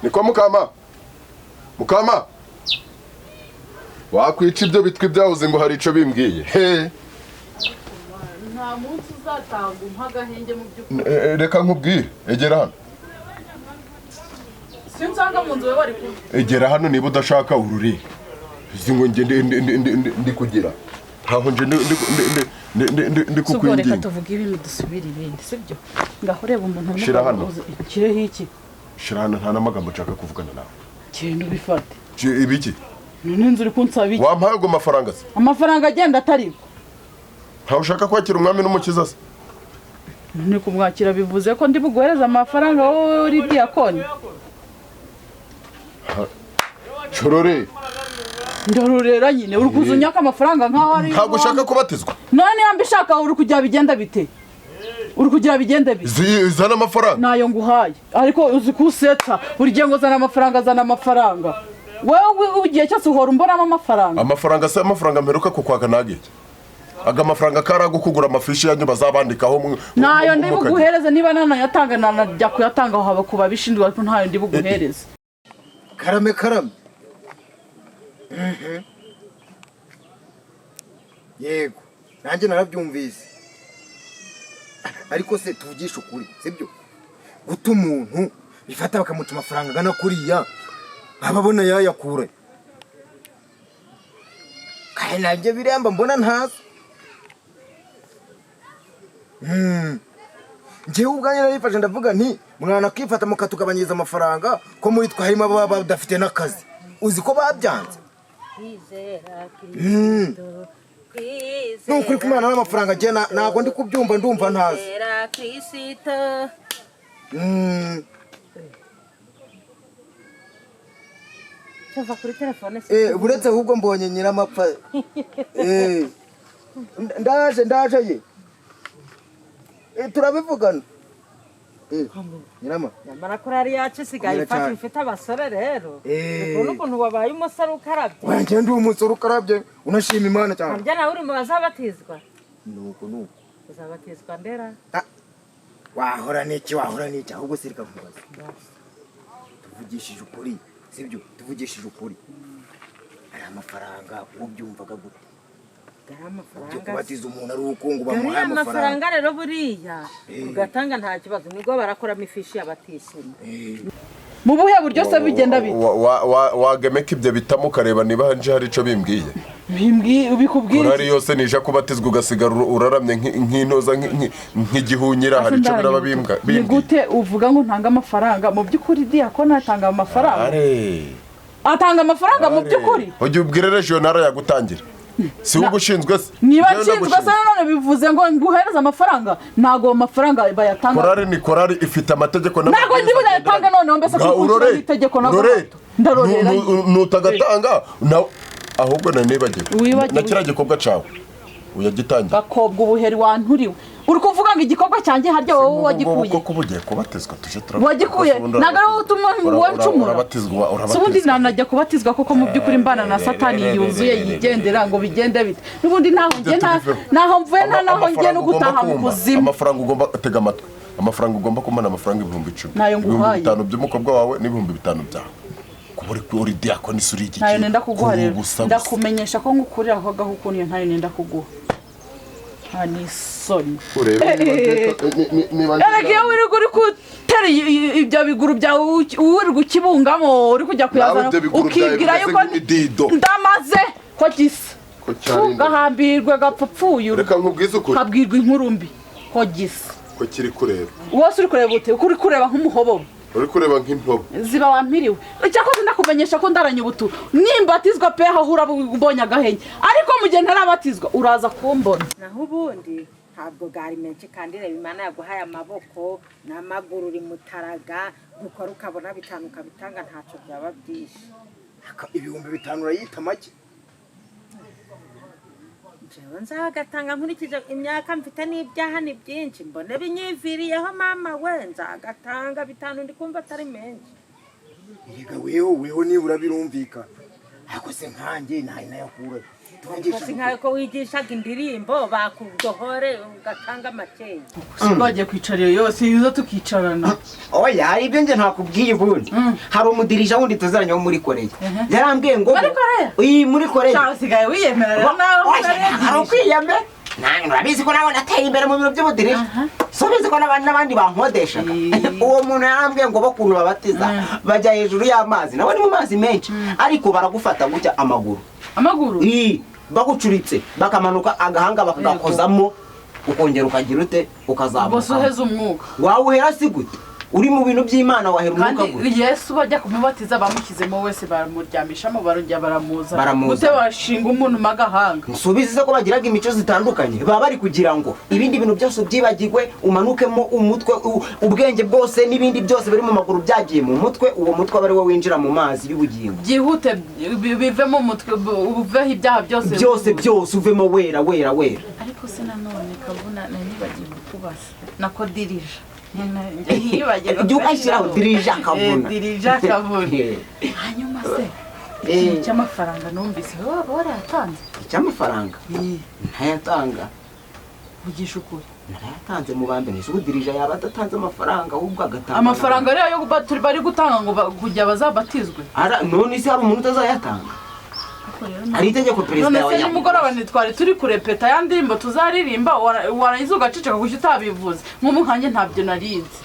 Niko mukama, mukama, wakwica ibyo bitwi byahoze ngo hari ico bimbwiye he? Nta munsi uzatanga umpa agahenge mu by'ukuri. Reka nkubwire, egera hano. Sinsanga mu nzu we wari kumwe. Egera hano niba udashaka ururire. Izi ngo nge ndi kugira ntaho nje ndi Si ubwo reka kukwinginga. Tuvuge ibintu, dusubire ibindi, sibyo? Ngaho ureba umuntu. Shira hano. Kireho iki? Shira hano, nta n'amagambo nshaka kuvugana nawe. Genda ubifate. Ibiki? None inzu uri kunsaba iki? Wampaye ago mafaranga se? Amafaranga agenda atari Ntawe ushaka kwakira umwami n'umukiza se? None kumwakira bivuze ko ndi buguhereze amafaranga, wowe uri diyakoni? Corore. Ndarurera nyine, uri kuza unyaka amafaranga nkaho ari Ntabwo ushaka kubatizwa? None niba mbishaka, uri kugira bigenda bite? Uri kugira bigende bite? Zana amafaranga. Nayo nguhaye, ariko uzi kusetsa buri gihe ngo zana amafaranga, zana amafaranga. Wowe igihe cyose uhora umbonamo amafaranga. Amafaranga se? Amafaranga mperuka kukwaka nagiki? Aga mafaranga kari kugura amafishi yanyu bazabandikaho Nayo ndi buguhereze. Niba nanayatanga, nanajya kuyatanga aho haba ku babishinzwe, ariko ntayo ndi buguhereze. Karame, karame. Yego, nanjye narabyumvise, ariko se tuvugishe ukuri, sibyo? Guta umuntu bifata bakamuca amafaranga angana kuriya, baba abona yayakura? Kandi nanjye biremba mbona ntazi. Njyewe ubwanjye narifashe, ndavuga nti mwana akifata mukatugabanyiriza amafaranga, ko muri twe harimo ababa badafite n'akazi. Uzi ko babyanze? Ni ukuri ko Imana n'amafaranga njye ntabwo ndi kubyumva, ndumva ntazi. Tuva kuri telefone se. Uretse ahubwo mbonye nyiramapfa. Ndaje, ndaje ye. Turabivugana. Nyirama. Nyamara korari yacu isigaye Komera ifasha cyane. ifite abasore rero. Eh. Ubona ukuntu wabaye umusore ukarabye. Oya, njye ndi umusore ukarabye, unashima Imana cyane. Harya nawe uri mu bazabatizwa? Nuko nuko. Uzabatizwa ndera? Wahora n'iki, wahora n'iki? Ahubwo se reka nkubaze, tuvugishije ukuri, sibyo? Tuvugishije ukuri, ari amafaranga ubyumvaga gute Gari byo amafaranga. kubatiza umuntu ari uko ngo Gariya bamuhaye amafaranga? Amafaranga rero buriya ugatanga nta kibazo, nibwo barakoramo ifishi y'abatishyura. Mu buhe buryo se bigenda bite? Wagemeka ibyo bitamo ukareba niba nje hari ico bimbwiye. Bikubwira Korari iki? yose nije kubatizwa, ugasigara uraramye nk'intoza, nk'igihunyira, hari ico biraba Ni bimbwiye. gute uvuga ngo ntange amafaranga? Mu by'ukuri diyakoni atanga amafaranga? Are. Atanga amafaranga mu by'ukuri? Ujya ubwire regional yagutangira, si wowe ugushinzwe se? Niba Njyewe nshinzwe se, ndagushinzwe. none bivuze ngo nguhereze amafaranga? Ntabwo ayo mafaranga bayatanga. Korari ni korari, ifite amategeko. Ntabwo ndi buyatanga noneho mbese Nga kuko urore, ushyiraho itegeko na urore. gahato. Ndarorera. Nutagatanga ahubwo nanibagiwe. Wibagiwe. Na kiriya gikorwa cawe uyagitangira. Gakobwa ubuheri wanturiwe, uri kuvuga ngo igikorwa cyanjye, harya wowe wagikuye? Koko uba ugiye kubatizwa, tuje Wagikuye? Ntabwo ari wowe utuma wowe ncumura. Urabatizwa. Si ubundi nanajya kubatizwa koko? Mu by'ukuri mbana na Satani yuzuye yigendera, ngo bigende bite? N'ubundi ntaho ngiye, ntaho mvuye, nta naho ngiye no gutaha mu kuzimu. Amafaranga ugomba, tega amatwi, amafaranga ugomba kumana, amafaranga 10,000. Ntayo nguhaye. 5000 by'umukobwa wawe n'5000 byawe, kuba uri diyakoni uri igiki? Ntayo nenda kuguha Kuri rero. ubusa gusa. Ndakumenyesha ko ngukurira aho gaho ukuntu iyo ntayo nenda kuguha, nta n'isoni. Urebe niba Erega iyo wirirwa uri gutera ibyo biguru byawe, wirirwa ukibungamo, uri kujya kuyazana, Nawe ibyo biguru byawe ukibwira bimeze yuko nk'imidido. Ndamaze ko gisa. Ko cyarinda. Gahambirwe gapfupfuye. Reka nkubwize ukuri. Kabwirwa inkuru mbi ko gisa. Ko kiri kureba. Wose uri kureba ute? Uko uri kureba nk'umuhobobo. Uri kureba nk'intobo. Ziba wampiriwe. Icyakoze ndakumenyesha ko ndaranye ubutu nimbatizwa pe, aho uraba ubonye agahenge, ariko mu gihe ntarabatizwa uraza kumbona. Naho ubundi ntabwo gari menshi, kandi reba Imana yaguhaye amaboko n'amaguru, uri mutaraga gukora ukabona 5 ukabitanga, ntacyo byaba byinshi. 5000 urayita make? Njyewe nzagatanga nkurikije imyaka mfite n'ibyaha ni byinshi, mbone binyiviriyeho. Mama we, nzagatanga 5, ndi kumva atari menshi. Erega weho, weho nibura birumvikana, ariko se nkanjye ntayo nayakura? Tuvugishe Nkawe ko wigishaga indirimbo bakudohore ugatanga makeya. Bagiye kwicara iyo yose yuza tukicarana. Oya, hari ibyo njye ntakubwiye. Ubundi hari umudirija wundi tuziranye wo muri Koreya, yarambwiye ngo Muri Koreya? Iyi muri Koreya. Cyangwa usigaye wiyemera rero nawe? Oya, hari ukwiyemera. Nange urabizi ko nawe nateye imbere mu biro by'ubudirija, so ubizi ko n'abandi bankodeshaga. Uwo muntu yarambwiye ngo bakuntu babatiza bajya hejuru y'amazi, nawe ni mu mazi menshi, ariko baragufata gutya amaguru. Amaguru? Ii, bagucuritse bakamanuka, agahanga bakagakozamo, ukongera ukagira ute? Bose. Ukazamuka. Uheze umwuka. Wawuhera si gute? Uri mu bintu by'Imana wahera umwuka Kandi gute? Yesu bajya kumubatiza bamushyizemo wese, baramuryamishamo, barongera baramuza. Baramuza. Gute bashinga umuntu mu agahanga? Nsubize se ko bagiraga imico zitandukanye, baba bari kugira ngo ibindi bintu byose ubyibagirwe, umanukemo umutwe, ubwenge bwose n'ibindi byose biri mu maguru byagiye mu mutwe, uwo mutwe aba ari wo winjira mu mazi y'ubugingo. Byihute, bivemo umutwe, uveho ibyaha byose. Byose byose, uvemo wera wera wera. Ariko se nanone Kavuna, nanibagiwe kukubaza, nako dirija. Ntibagirwa. Jya ugashyiraho dirija Kavuna. Dirija Kavuna. Hanyuma se ikintu cy'amafaranga numvise waba warayatanze? Icy'amafaranga ntayatanga. Vugisha ukuri. Narayatanze mu bambere. Ese ubu dirija yaba adatanze amafaranga, ahubwo agatanga Amafaranga rero yo bari gutanga ngo kujya bazabatizwe? None se hari umuntu utazayatanga? Hari itegeko perezida None wa se nimugoroba ntitwari turi kurepeta ya ndirimbo tuzaririmba, warangiza ugaceceka kuki utabivuze? Nk'ubu nkanjye ntabyo narinzi.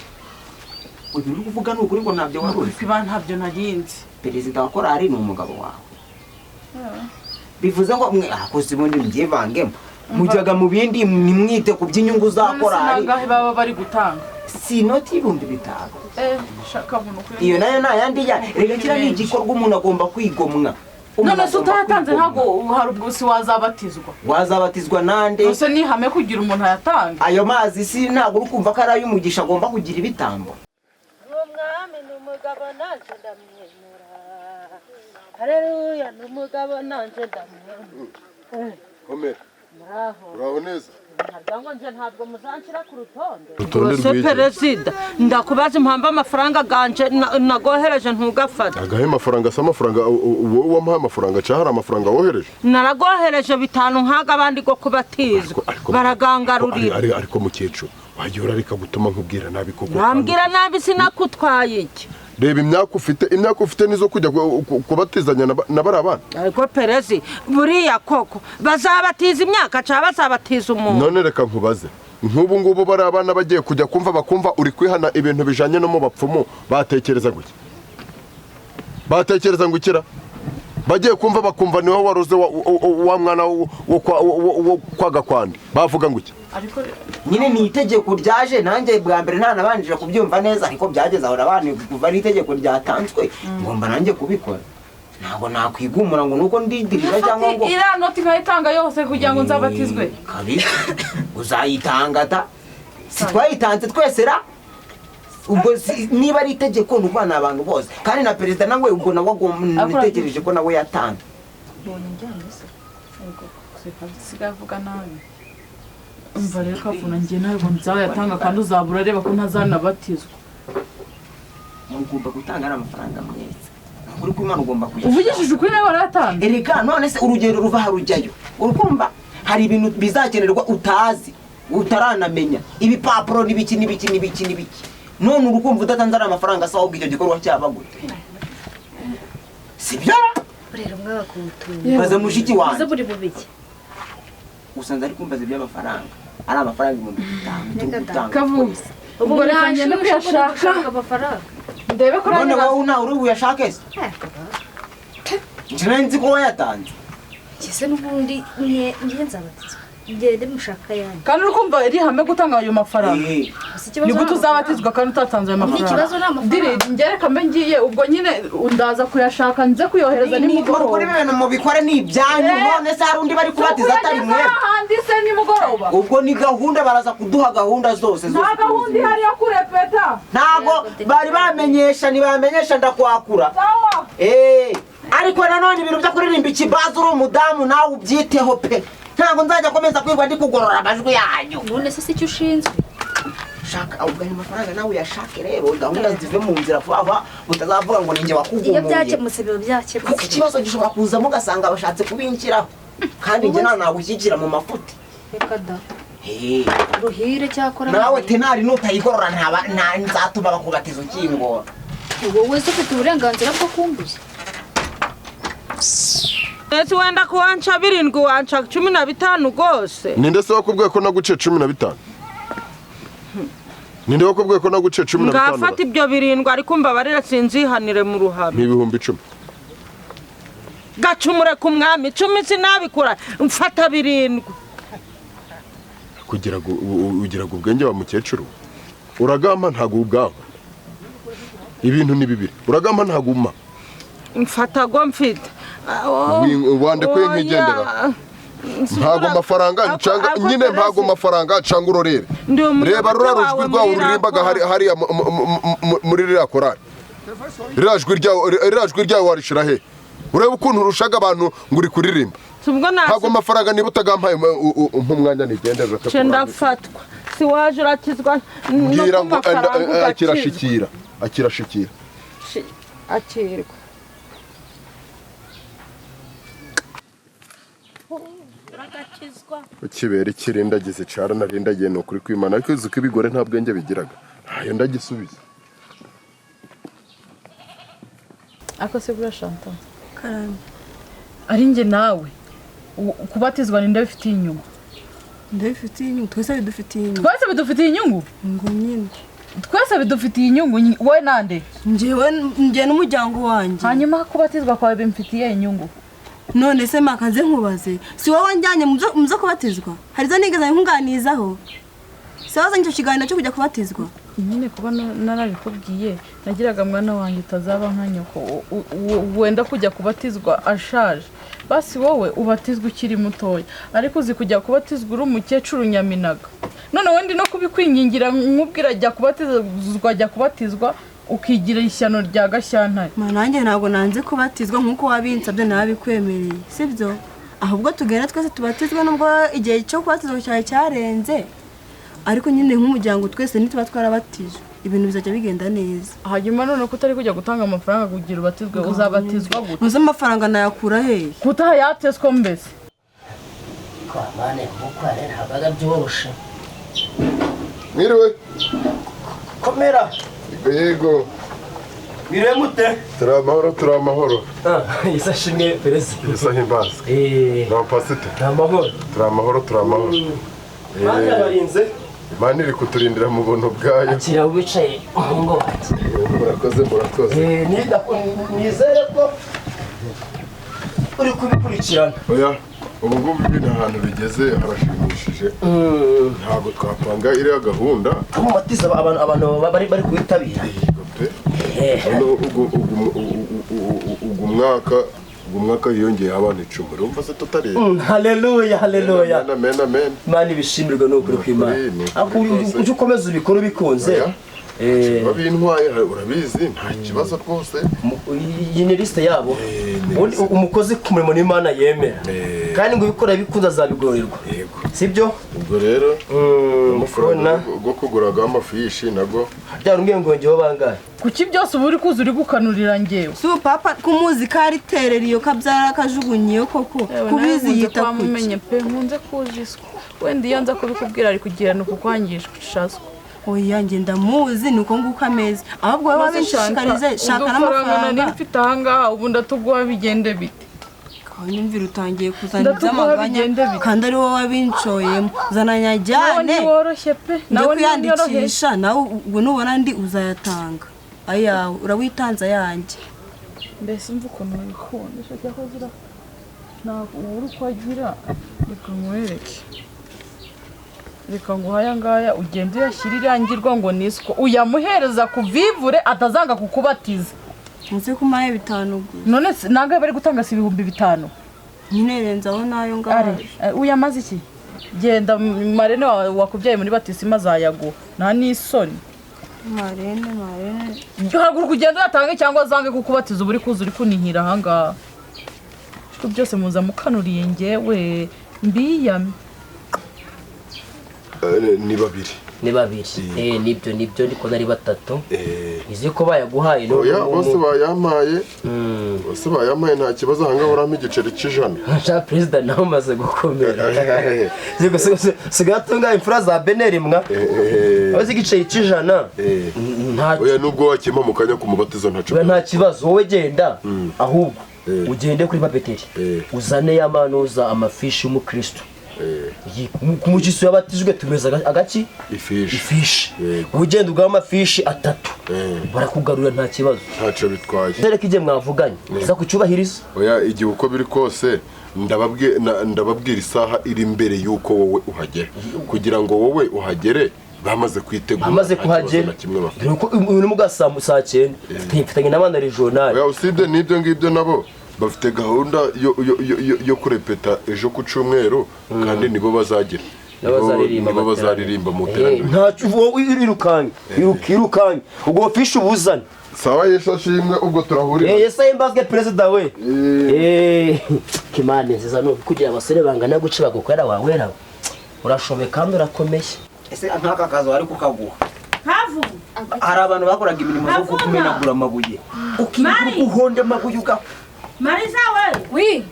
Uyu uri kuvuga ni ukuri ngo ntabyo wari uzi? Kuba ntabyo narinzi. Perezida wa korali ni umugabo wawe, bivuze ngo mwe akoze ubundi mubyivangemo, mujyaga mu bindi, nimwite ku by'inyungu za None se korali. nangahe baba bari gutanga? Si inoti y'5,000. Shaka muntu kuri Iyo nayo nta yandi ya reka, kiriya ni igikorwa umuntu agomba kwigomwa. Umuntu None se agomba utayatanze kwigomwa. ntabwo hari ubwo si wazabatizwa? Wazabatizwa nande? Gusa nihame kugira umuntu ayatanga. Ayo mazi si ntabwo uri kumva ko ari ay'umugisha, agomba kugira ibitambo. Umwami ni umugabo, nanjye ndamwemera. Hareruya, ni umugabo, nanjye ndamwemera. Komera. Muraho. Uraho neza. Ntabwo ngo nje, ntabwo muzanshyira ku rutonde. Urutonde Se rw'iki? perezida, ndakubaza impamvu amafaranga ganje nagohereje ntugafate. Agahe mafaranga se? Amafaranga wowe wamuhaye amafaranga cyangwa hari amafaranga wohereje? Naragohereje 5 nk'aga abandi go kubatizwa, baragangarurira. Ariko mukecuru, wagiye urareka gutuma nkubwira nabi koko. Nambwira nabi sinakutwaye iki? Reba imyaka ufite, imyaka ufite nizo kujya kubatizanya na bariya bana? Ariko perezi, buriya koko bazabatiza imyaka cyangwa bazabatiza umuntu? None reka nkubaze, nk'ubu ngubu bariya bana bagiye kujya kumva bakumva uri kwihana ibintu bijanye no mu bapfumu, batekereza gutya, batekereza ngo ikira? Bagiye kumva bakumva niwe waruze wa mwana wo kwa Gakwandi, bavuga ngo iki? Ariko Nyine ni itegeko ryaje, nanjye bwa mbere ntanabanjije kubyumva neza, ariko byageze aho nabanje kuva ari itegeko ryatanzwe, ngomba nanjye kubikora. Ntabwo nakwigumura ngo nuko ndidirija cyangwa ngo Iriya noti nkayitanga yose kugira ngo nzabatizwe? Kabisa, uzayitanga ta. Si twayitanze twese ra? Ubwo niba ari itegeko, ni ukuvuga ni abantu bose, kandi na perezida nawe ubwo nawe agomba, ntegereje ko nawe yatanze. Mbonye njyanye se sigaye avuga nabi. Umva rero Kavuna, njye ntabwo nzayatanga, kandi uzabura areba ko ntazanabatizwa. Mugomba gutanga ari amafaranga mwese, ukuri kw'Imana ugomba kuyashaka. Uvugishije ukuri, nawe warayatanze? Erega none se urugendo ruva harujyayo, urukumva hari ibintu bizakenerwa utazi, utaranamenya, ibipapuro n'ibiki n'ibiki n'ibiki n'ibiki. None urukumva udatanze ari amafaranga se, ahubwo icyo gikorwa cyaba gute? Si byo? Rero mwabakutuye. Baza mushiki Uze wanjye. buri bubiki. Usanze ari kumbaza iby'amafaranga, ari amafaranga 5,000 turi Reka da. gutanga. Kavuga ubwo reka ngende kuyashaka. Ushaka amafaranga. Ndebe ko None nanjye wowe ntawe uri buyashake se? Njye nzi ko wayatanze. Kese n'ubundi ngiye nzabatizwa. Ngende mushaka yanyu. Kandi uri kumva iri hame gutanga ayo mafaranga? Eh, Gusa ikibazo Ni gute ni uzabatizwa kandi utatanze ayo mafaranga? Ikibazo ni amafaranga. Diri ngereka mbe ngiye, ubwo nyine ndaza kuyashaka nze kuyohereza Ni nimugoroba. kuri ibintu mubikore ni ibyanyu. Eh. None se hari undi bari kubatiza atari Tukuyageza mwebwe? hahandi se nimugoroba. Ubwo ni gahunda, baraza kuduha gahunda zose zose. Nta gahunda ihari yo kurepeta. Ntabwo bari bamenyesha, ntibamenyesha, ndakwakura. Sawa. Eh, ariko nanone ibintu byo kuririmba ikibazo uri umudamu, nawe ubyiteho pe. Ntabwo nzajya komeza kwigwa ndi kugorora amajwi yanyu. None se si icyo ushinzwe? Shaka ubwo ayo mafaranga nawe uyashake rero, gahunda zive mu nzira vuba vuba, utazavuga ngo ninjye Iyo wakugumuye. byakemutse biba Kuko byakemutse. ikibazo gishobora kuzamo ugasanga bashatse kubinshyiraho. Kandi njye nta nagushyigikira mu mafuti. Reka da. Hey. Ruhire cyakora. Nawe tenari nutayigorora ntaba nta nzatuma bakubatiza ukingora. Wowe se ufite uburenganzira bwo kumbuza? Ese wenda kuwanca 7 wanca 15 gose. Ninde se wakubwiye ko naguciye 15? Ninde wakubwiye ko naguciye 15? Ngafata ibyo 7 ariko mbabarira sinzihanire mu ruhame. Ni 10,000. Gacumure ku mwami 10 sinabikura mfata 7. Kugira ngo ugira ngo ubwenge wa mukecuru. Uragamba ntago ubwamba. Ibintu ni bibiri. Uragamba ntaguma. Mfata go mfite. Wande kwe nkigendera. Ntago mafaranga ncanga nyine ntago mafaranga ncanga urorere. Reba rura rujwi rwawe uririmbaga hari muri rira korali. Rira jwi ryawe warishira he? Urebe ukuntu urushaga abantu ngo uri kuririmba. Ntago mafaranga niba utagampaye umwanya nigendera. Ndafatwa. Si waje urakizwa ngira ngo akirashikira. Akirashikira. Akirwa. Ukibera ikirindagize cara narindagiye no kuri kwimana ariko uzi ko ibigore nta bwenge bigiraga. Ntayo ndagisubiza. Ako se bura Chantal. Karame. Ari nge nawe kubatizwa ninde bifitiye inyungu? Ndabifitiye inyungu, twese bidufitiye inyungu. Twese bidufitiye inyungu? Ngo nyine. Twese bidufitiye inyungu wowe nande? Njyewe nje n'umuryango wanjye. Hanyuma kubatizwa kwawe bimfitiye inyungu. None se makaze nkubaze, si wowe wanjyanye muzo kubatizwa? Hari zo nigeze nkunganizaho? Si wowe wazanye icyo kiganiro cyo kujya kubatizwa? Nyine kuba narabikubwiye nagiraga mwana wanjye utazaba nka nyoko wenda kujya kubatizwa ashaje. Basi wowe ubatizwa ukiri mutoya, ariko uzi kujya kubatizwa uri umukecuru nyaminaga. None wendi no kubikwingingira nkubwira jya kubatizwa jya kubatizwa ukigira ishyano rya Gashyantare. Nanjye ntabwo nanze kubatizwa nkuko wabinsabye nabikwemereye, sibyo? Ahubwo tugenda twese tubatizwe nubwo igihe cyo kubatizwa cyawe cyarenze, ariko nyine nk'umuryango twese nituba twarabatijwe ibintu bizajya bigenda neza. Hanyuma none ko utari kujya gutanga amafaranga kugira ubatizwe uzabatizwa gute? Uzi amafaranga nayakura he? Kutayateswa mbese. Kwamane kuko ntabaga byoroshe. Mwiriwe. Komera. Yego. Mwiriwe mute? Turamahoro turamahoro. Isa shimwe perezida. Isa himbazwe. Na pasite. Turamahoro. Turamahoro turamahoro. Mana barinze. Imana iri kuturindira mu buntu bwayo. Akira wicaye umuhungu wanjye. Murakoze murakoze. Nizere ko uri kubikurikirana. Oya, ubu ngubu ibintu ahantu bigeze harashimishije. Ntabwo twapanga iriya gahunda. Amubatiza abantu bari kuyitabira. Ugu mwaka hiyongeye abantu 10. Urumva se tutareba. Haleluya haleluya. Amen amen. Imana ibishimirwe n'ukuri kw'Imana. Ariko uje ukomeza ubikora bikunze. Babintwaye urabizi nta kibazo rwose. Iyi ni liste yabo. Umukozi ku murimo n'Imana yemera. Kandi ngo ubikora bikunze azabigororerwa. Yego. Sibyo? Ubwo rero amafaranga go kuguraga amafishi nago byarumbwiye ngo ngewe bangahe. Kuki byose ubu uri kuza uri gukanurira ngewe? Si papa kumuzi kariterera iyo kabyara kajugunyiye koko kubizi yita kuki? Pe nkunze kujiswa. Wenda iyo nza kubikubwira ari kugirana kukwangishwa. Oya nge ndamuzi nuko nguko ameze. Ahubwo wowe wabishishikarize shaka n'amafaranga. Nari mfite ahangaha ubu ndatuguha bigende bite? Kanyumvira utangiye kuzana iby'amaganya kandi ari wowe wabincoyemo. Zana nyajyane. Nawe woroshye pe. Nawe kwiyandikisha nawe ubwo nubona ndi uzayatanga. Ayawe urawitanza yanjye. Mbese umva ukuntu wikunda cyakoze ntabwo uri uko agira reka nkwereke. Reka ngo haya ngaya ugende uyashyira irangirwa ngo nisiko uyamuhereza kuvivure atazanga kukubatiza. Nze kumaye 5 gusa. None nanga bari gutanga si 5000. Nyine renzaho nayo ngaho. Uyamaze iki? Genda marene wakubyaye muri batisima azayaguha. Nta nisoni. Marene. Haguruka ugende uyatange cyangwa azange kukubatiza uburi kuza uri kunihira ahangaha. Ko byose muza mukanuriye ngewe mbiyame. Ni babiri. Ni babiri. Nibyo ndiko nari batatu. Izi ko bayaguhaye no. Oya bose bayampaye. Bose bayampaye nta kibazo hanga uramo igiceri cy'ijana. Sha president naho maze gukomera. Ziko sigatunga imfura za Beneri mwa. Abazi igiceri cy'ijana. Nta oya nubwo wakima mu kanya kumubatizo ntaco. Nta kibazo wowe genda ahubwo ugende kuri papeteri uzane yamanuza amafishi y'umukristo. Kumugiso yabatijwe tumeza agaki ifishi ugenda ugaba amafishi atatu barakugarura nta kibazo ntaco bitwaye reka ije mwavuganye za kucyubahiriza. Oya igihe uko biri kose ndababwira isaha iri imbere yuko wowe uhagera kugira ngo wowe uhagere bamaze kwitegura bamaze kuhagera nuko uyu muga saa 9 mfitanye n'abana regional. Oya usibye n'ibyo ngibyo nabo bafite gahunda yo kurepeta ejo ku cyumweru kandi nibo bazagira nibo bazaririmba mu terambere. Ntacyo irukange ubwo fishi ubuzane. Sawa Yesu ashimwe ubwo turahurira. Yesu ahimbazwe president we. Kimane nziza no kugira abasore bangana guca bagukorera wawera urashobe kandi urakomeye. Ese nkaka kazo ari kukaguha havu hari abantu bakoraga imirimo yo kumenagura amabuye ukihonda amabuye uga Mariza we. Oui.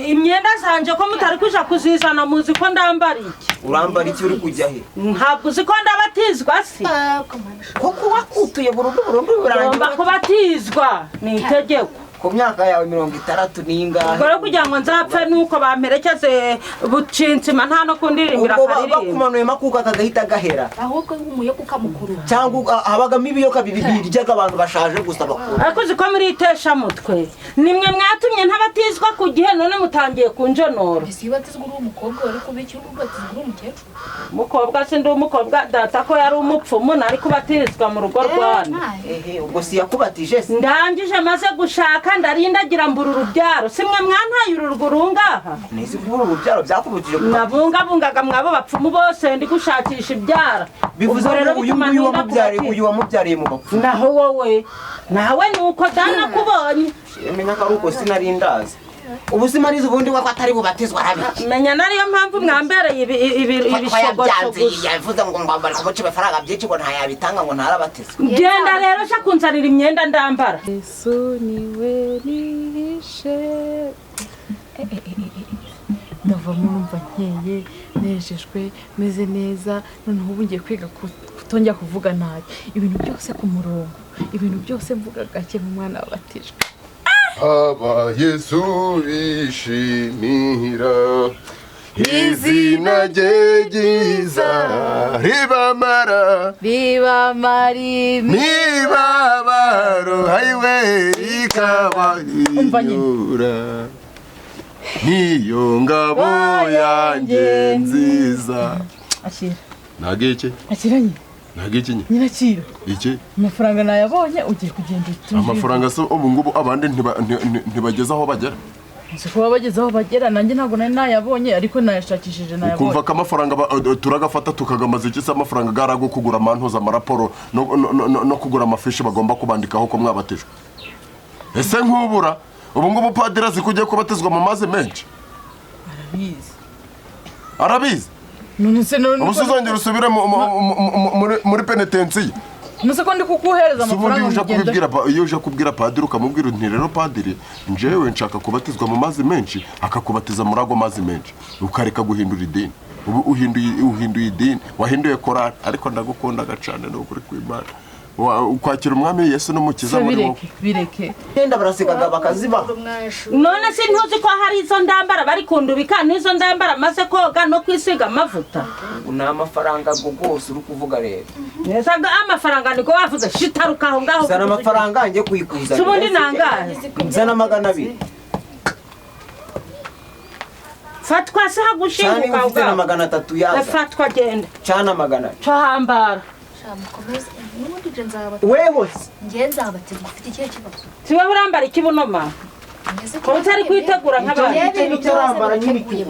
Imyenda zanje ko mutari kuja kuzizana muzi ko ndambara iki? Urambara iki uri kujya he? Ntabwo uzi ko ndabatizwa si? Kuko wakutuye burundu burundu birangira. Kubatizwa ni itegeko. Ku myaka yawe 60 n'ingahe? Ubwo kugira ngo nzapfe nuko bamperekeze bucinsima nta no kundirimbira karirimba. Ubwo bakumanuye makuka kagahita gahera. Ahubwo umuyoka ukamukurura. Cyangwa habagamo ibiyoka bibiri biryaga abantu bashaje gusa bakuru. Ariko uzi ko muri itesha mutwe. Nimwe mwatumye ntabatizwa ku gihe none mutangiye kunjonora. Ese iyo batizwa uri umukobwa wari kuba iki ubatizwa uri umukecuru? Umukobwa si ndi umukobwa data ko yari umupfumu nari kubatizwa mu rugo rwanyu. Ehe ubwo si yakubatije se? Ndangije maze gushaka ndarindagira mbura urubyaro simwe mwantaye ururwurungaha nisi kubura urubyaro byakubujije nabungabungaga mwabo bapfumu bose ndi gushakisha ibyara bivuze rero uyu nguyu wamubyariye uyu wamubyariye mu bapfumu naho wowe nawe nuko dana kubonye menya ko aruko sinarindaza ubu simariza ubundi wako atari bubatizwa arabiki menya nariyo mpamvu mwambereye ibishogoshogosho yavuze ngo ngwambara kumuca amafaranga byinshi ngo ntayabitanga ngo ntarabatizwa genda rero sha kunzanira imyenda ndambara Yesu niwe nihishe ndavamo numva nkeye nejejwe meze neza noneho ubu ngiye kwiga kutongera kuvuga nabi ibintu byose ku murongo ibintu byose mvuga gake nk'umwana wabatijwe. Aba Yesu bishimira izina rye ryiza ribamara imibabaro hayiwe rikabayura niyo ngabo yanjye nziza. Akira nagiki akiranye nagiki nye nyirakira iki amafaranga nayabonye ugiye kugenda amafaranga so ubu ngubu abandi ntibageza aho bagera nzi kuba bageze aho bagera nanjye ntabwo nari nayabonye ariko nayashakishije nayabonye ukumva ko amafaranga turagafata tukagamaza iki se amafaranga garago kugura amantuza amaraporo no kugura amafishi bagomba kubandikaho ko mwabatijwe. Ese nkubura ubu ngubu padiri azi ko ugiye kubatizwa mu mazi menshi arabizi arabizi none se none ubu uzongera usubire muri penetensiye nuse ko ndi kukuhereza amafaranga ugenda iyo uje kubwira padiri ukamubwira nti rero padiri njewe nshaka kubatizwa mu mazi menshi akakubatiza muri ago mazi menshi ukareka guhindura idini ubu uhinduye idini wahinduye korali ariko ndagukundaga cyane n'ukuri kw'Imana ukwakira umwami Yesu n'umukiza muri wowe bireke genda barasekaga bakaziba none se ntuzi ko hari izo ndambara bari kundubika n'izo ndambara maze koga no kwisiga amavuta una amafaranga gose uri kuvuga rero neza amafaranga niko wavuze shitaruka aho ngaho zana amafaranga nje kuyikuza ubundi nangahe zana 200 fatwa se hagushinguka ubwa 300 yaza fatwa genda cana 400 cyo hambara wewe ngiye nzabatizwa ufite ikihe kibazo siwe urambara ikibuno ma ko utari kwitegura nk'abandi icyo nyiri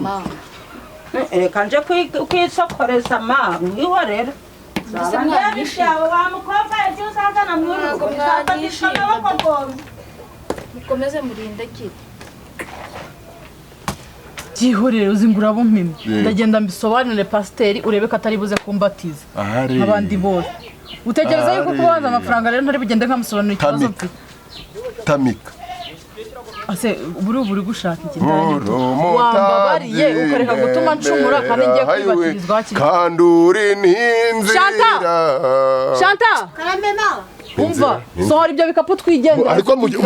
reka nje kwisokoreza ma mwihorera wa mukobwa ibyo uzazana mukomeze murindagire. Byihorere, uzi ngo urabumpimye. Yego. Ndagenda mbisobanurire pasiteri, urebe ko atari buze kumbatiza Ahari. abandi bose. Utekereza yuko Ahari. kubanza amafaranga rero ntari bugende nkamusobanurira ikibazo Tamika. mfite? Tamika. Ase buri ubu uri gushaka iki? Uri Wambabariye ukareka gutuma ncumura kandi ngiye kwibatirizwa hakiri kare. Kandi uri n'inzira. Shanta! Shanta! Umva, sohora ibyo bikapu twigendere. Ariko muje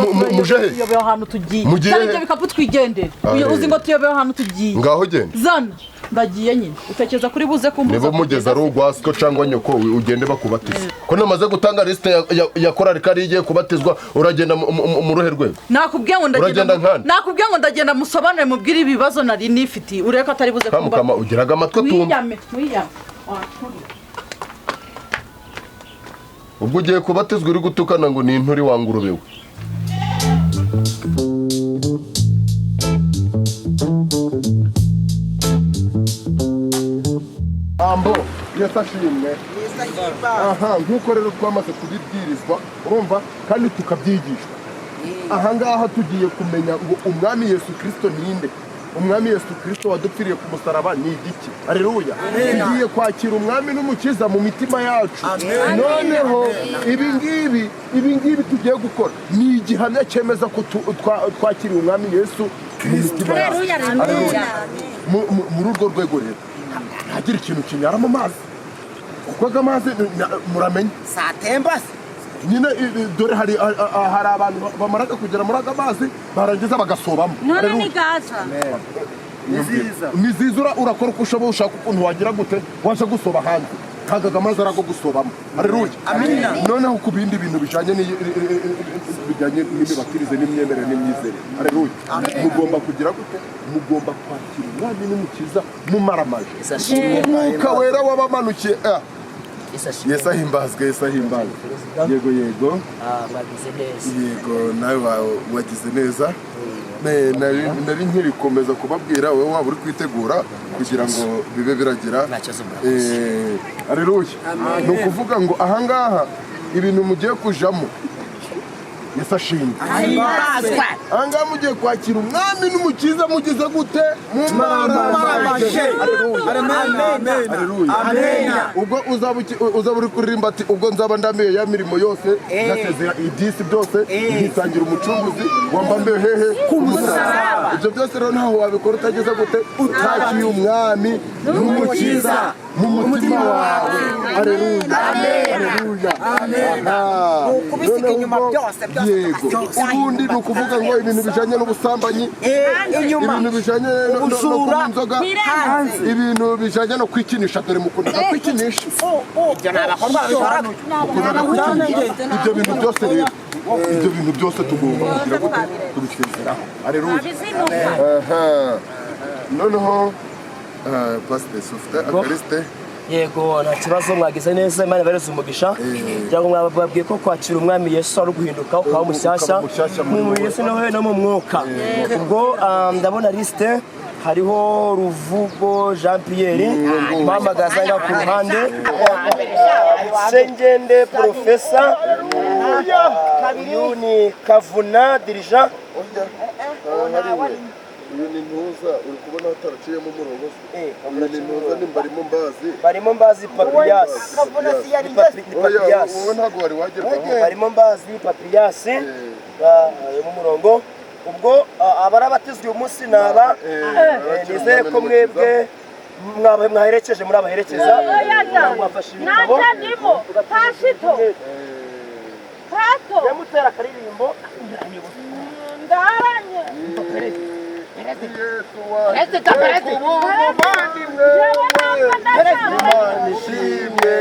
he? Tuyobewe ahantu tugiye. Mugiye Zana he? ibyo bikapu twigendere. Ahe. Uzi ngo tuyobewe ahantu tugiye. Ngaho genda. Zana. Ndagiye nyine. Utekereza kuri buze kumbuza. Niba mugeze ari ugwasiko cyangwa nyoko, ugende bakubatiza. Ko namaze gutanga lisite ya korari kari igiye kubatizwa, uragenda mu ruhe rwego? Nakubwiye ngo ndagenda. Uragenda nkande? Nakubwiye ngo ndagenda musobanure, mubwire ibibazo nari nifitiye. Urebe ko atari buze Kamukama, ugiraga amatwi atumva. Wiyame, wiyame. Ubwo ugiye kubatizwa uri gutukana ngo ni inturi wa ngurube we. Ambo, Yesu ashimwe. Aha, nk'uko rero twamaze kubibwirizwa, urumva, kandi tukabyigishwa. Aha ngaha tugiye kumenya ngo umwami Yesu Kristo ninde. Umwami Yesu Kristo wadupfiriye ku musaraba ni igiki. Haleluya. Tugiye kwakira umwami n'umukiza mu mitima yacu. Noneho ibi ngibi tugiye gukora ni igihamya cyemeza ko twakiriye umwami Yesu mu mitima yacu. Haleluya. Muri urwo rwego rero ntagira ikintu kinyara mu mazi, kuko aga mazi muramenye satemba se nyine. Dore hari hari abantu bamaraga kugera muri aga mazi barangiza bagasobamo. None Haleluya. ni gaza. Ni nziza. Urakora uko ushoboye, ushaka ukuntu wagira gute waje gusoba hanze, ntabwo aga mazi arago gusobamo. Haleluya. Noneho ku bindi bintu bijanye bijyanye n'imibatirize n'imyemerere n'imyizerere, haleluya, mugomba kugira gute? Mugomba kwakira umwami n'umukiza mumaramaje. Umwuka wera wabamanukiye. Yesu ahimbazwe, Yesu ahimbazwe. Yego, yego. Mwagize neza. Yego, nawe wagize neza. Nari nkirikomeza kubabwira, wowe waba uri kwitegura kugira ngo bibe biragira. Nta kibazo, murakoze. Haleluya. Ni ukuvuga ngo ahangaha ibintu mugiye kujamo, Yesu ashimwe. Ahangaha mugiye kwakira umwami n'umukiza mugize gute? Mumaramaje. Haleluya. Ubwo uzaba uri kuririmba ati ubwo nzaba ndamiye ya mirimo yose, ngasezera iby'isi byose, nkisangira umucunguzi wambambiwe hehe? Ku musaraba. Ibyo byose rero ntaho wabikora utageze gute? Utakiye umwami n'umukiza mu mutima wawe. Haleluya. Haleluya. Aha. Ukubisiga Noneho inyuma ubwo- byose, byose, Yego. byose. Ubundi ni ukuvuga ngo ibintu bijanye n'ubusambanyi, Inyuma. ibintu bijanye no Ubujura. kunywa inzoga, ibintu bijanye no kwikinisha, dore mukunda kwikinisha. Ibyo ni abakobwa babikora. Mukunda kwikinisha. Ibyo bintu byose rero, ibyo bintu byose tugomba kugira gute? Kubisezeraho. Haleluya. Aha. Noneho pasiteri sufite akarisite. Yego, nta kibazo, mwagize neza, Imana ibahereze umugisha. Kugira ngo mwababwiye ko kwakira umwami Yesu ari uguhinduka ukaba mushyashya Ukaba mushyashya muri mu wowe. Yesu nawe no mu mwuka. Ubwo ndabona lisite hariho Ruvugo Jean Pierre mpamagaza ngaha ku ruhande, Sengende Profesa, uyu ni Kavuna Dirija. Uyu ni ntuza, uri kubona hataraciyemo umurongo se? Uyu ni ntuza, ni Mbarimo Mbazi. Barimo Mbazi Papiyasi. Ni Oya, Papiyasi. wowe ntabwo wari wagerwaho. Barimo Mbazi Papiyasi mu murongo. Ubwo abarabatizwa uyu munsi ni aba. Nizere ko mwebwe mwaherekeje, muri abaherekeza mwafashe ibitabo. Yamutera akaririmbo. Yesu waje kuba umuvandimwe we, Imana ishimwe.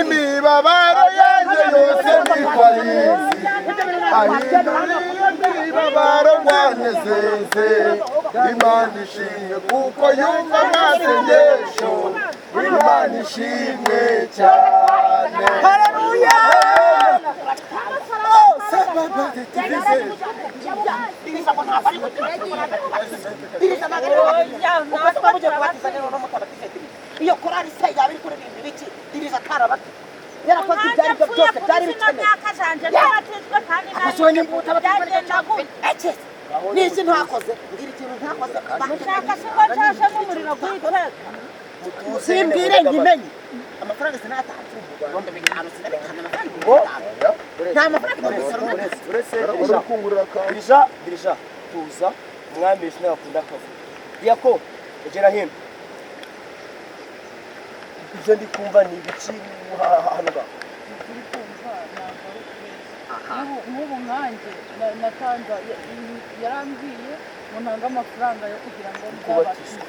Imibabaro yanjye yose nitwayizi, ahinduriye imibabaro rwanezeze. Imana ishimwe kuko yumva amasengesho, Imana ishimwe cyane. Haleluya. Iyo korari se yaba iri kuririmba ibiki? Dirija karabati yarakoze ibyo ari byo byose byari bikenewe. Abasonye imbuto abatizwa n'iki ntakoze? Mbwira ikintu ntakoze. Ushaka se ko nshashemo umuriro gwiteka? Simbwire nkimenye. Amafaranga sinayatanze, 5000 sinabitanga, amafaranga 5000 nta mafaranga Uretse Urakungurira akantu. Dirija, dirija, tuza. Umwami Yesu nawe akunda akavuyo. Diyako, egera hino. Ibyo ndi kumva ni ibiki hano ngaho? Turi kumva ntabwo ari ukubeshya. Nk'ubu nkanjye natanze, yarambwiye ngo ntange amafaranga yo kugira ngo nzabatizwe.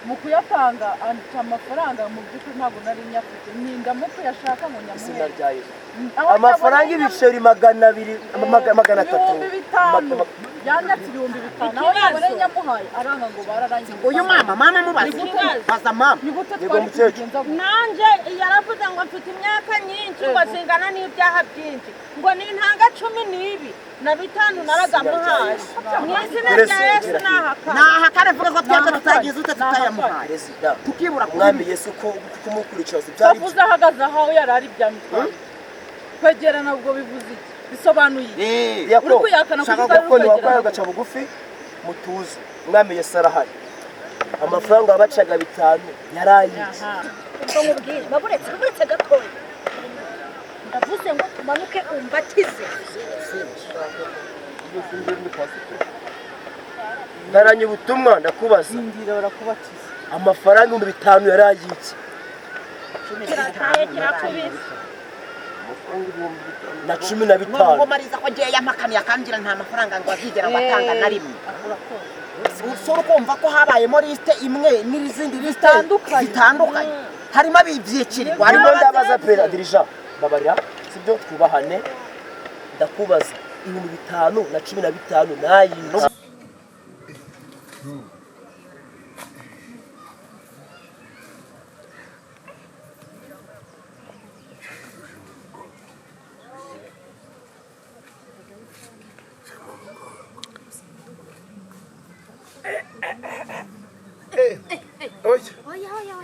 Mu kuyatanga anca amafaranga, mu by'ukuri ntabwo nari nyafite, nindamo kuyashaka ngo Izina nyamuhe. rya Yesu. Aho Amafaranga nyabonye ibiceri 200, 300. 5000, yanyatse 5000, aho nyabonye nyamuhaye aranga ngo bararangiye. Uyu mama mubaze, baza mama. Ni gute Yego, twari mukecuru. kubigenza gute? Nanje yaravuze ngo mfite imyaka myinshi, ngo zingana n'ibyaha byinshi, ngo nintanga 15 naragamuhaye mu izina rya Yesu. Nahakana. Nahakane, vuga ko twebwe tutagize ute, tutayamuhaye. Perezida, Tukibura umwami Yesu ko kumukurikira byari Kavuze ahagaze aho yari ari byamutwaye. Kwegerana ubwo bivuze iki? Bisobanuye iki? Diyako, Uri kuyakana kuko shaka utari gukora kwegerana. wakwaye ugaca bugufi, mutuze. Umwami Yesu arahari. Amafaranga wabacaga 5 yarayiki. Aha. Ubwo nkubwire, baburetse, baburetse gatoya. Ndavuze ngo tumanuke umbatize. Ntaranye ubutumwa, ndakubaza. Ndira barakubatiza. Amafaranga 5000 yarayiki. Kirataye kirakubise. Na 15. Ngo mariza ko ngiye yampakaniye akambwira nta mafaranga ngo azigera ngo atanga na rimwe. Usura ukumva ko habayemo lisite imwe n'izindi lisite Zitandukanye. zitandukanye, harimo abibyicirwa, harimo Harimo ndabaza pera dirija, babarira sibyo, twubahane. Ndakubaza, 5000 na 15 nayiki. Oya, oya, oya.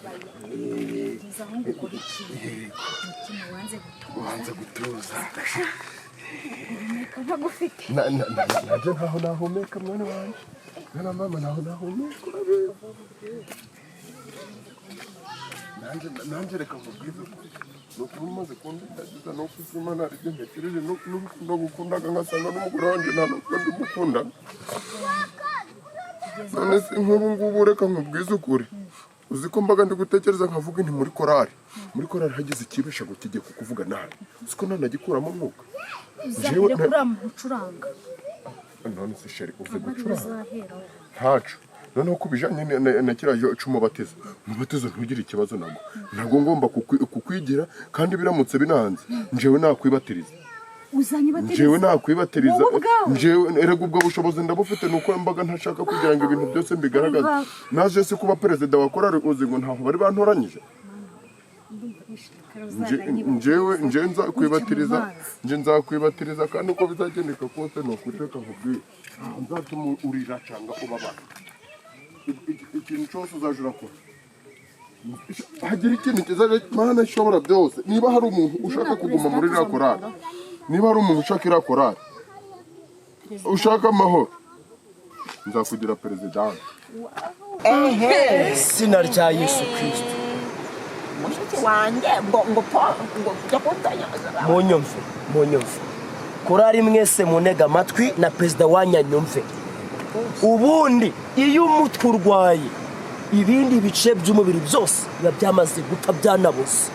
Ngeze aho ngo ukore iki? Umutima wanze gutuza. Wanze gutuza. Guhumeka ntagufite. Nanjye ntaho nahumeka, mwana wanjye, mwana mama, ntaho nahumeka, urabizi. Nanjye reka nkubwize ukuri, ni ukuba umaze kundindagiza, ni uko uzi Imana hari ibyo ntekereje n'urukundo gukundaga, ngasanga n'umugore wanjye nta n'ubwo ndimukundaga. None se nk'ubu ngubu, reka nkubwize ukuri, uzi ko mbaga ndi gutekereza nkavuga nti muri korari hagize ikibesha ngo kigiye kukuvuga nabi, uzi ko nanagikuramo umwuka? Uzahere kuri uriya muntu ucuranga. None se chérie, uzi Aba ariwe gucuranga? uzaheraho. Ntaco. Noneho ku bijanye na kiriya c'umubatizo, umubatizo ntugire ikibazo nago, ntabwo ngomba kukwigira, kandi biramutse binanze njewe nakwibatiriza. Uzanyibatiriza? Njewe nakwibatiriza. Wowe ubwawe? Njewe erega ubwo bushobozi ndabufite, nuko mbaga ntashaka kugira ngo ibintu byose mbigaragaze. Naje se kuba perezida wa korari, uzi ngo ntaho bari bantoranyije? Ndumva nishimye ko Njewe nzakwibatiriza. Gutya mu mazi. Nje nzakwibatiriza, kandi uko bizagendeka kose, ni ukuri reka nkubwire, ntaho nzatuma urira cyangwa ubabara. Ikintu cyose uzaja urakora, hagira ikintu kizaja. Mana ishobora byose, niba hari umuntu ushaka kuguma muri iriya korari, niba hari umuntu ushaka iriya korari, ushaka amahoro, nzakugira perezidante. Izina rya Yesu Kristo. Mushiki wanjye ngo po ngo kujya kunzanyaza. Munyumve, munyumve, korari mwese munega amatwi na perezida wanyanyumve. Ubundi iyo umutwe urwaye, ibindi bice by'umubiri byose biba byamaze gupfa, byanabuze.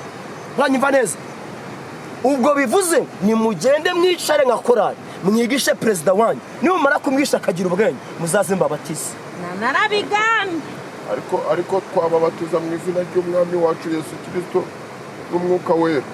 Mwanyumva neza? Ubwo bivuze nimugende mwicare nka korari, mwigishe perezida wanyu. Nimumara kumwisha akagira ubwenge, muzaze mbabatize. Narabigambye. Ariko twababatiza mu izina ry'umwami wacu Yesu Kirisito n'umwuka wera.